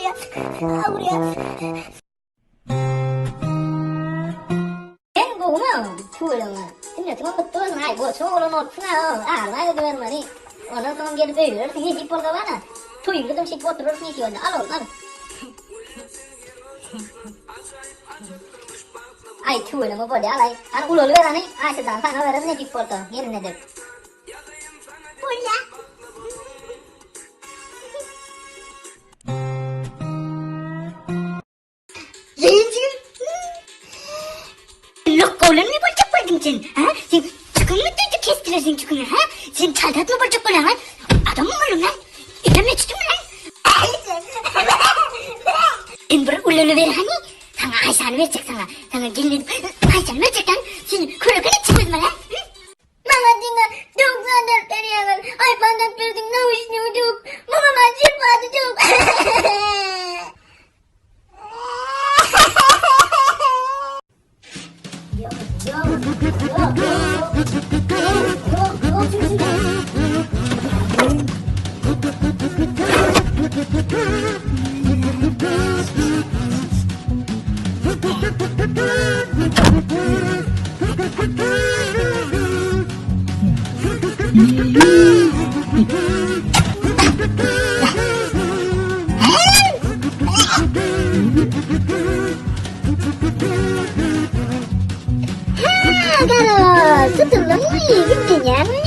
Agyrýa, agyrýa. Sen gowumy, tüweleme. Sünnetiňem gutly bolsun, aý, goçuň oglan bolupsyň-a, armaý gidibermeli. Ondan soňam gelip öýlenersiň, nesip bolsa bana. Toýuňda-da şeýdip oturarsyň nesip bolsa. Al oglum, al. Aý, tüweleme bolýar-laý. Hany ulalyber hany, Aýşejany saňa bererin nesip bolsa, gelin edip. Bolýa. Zeýinjigim. Lokgawlanmy boljak bolduň sen, ha? Sen çüküňmi döýdük kesdiler seň çüküňi, ha? Sen çaldatmy boljak bolýaň, ha? Adammy bolduň lan? Enem öçdümi lan? Sen bir ulanyber hany, saňa Aýşany berjek saňa. Saňa gelin edip Aýşany berjek lan. Seni köreken etjek özüme lan. Maňa diňe döwük zat alyp berýäňiz. Aýpad alyp berdiň, nauşnigi döwük. Muňa maň şelpady döwük. Gara, tutuldyňmy? Gitmeýäňmi?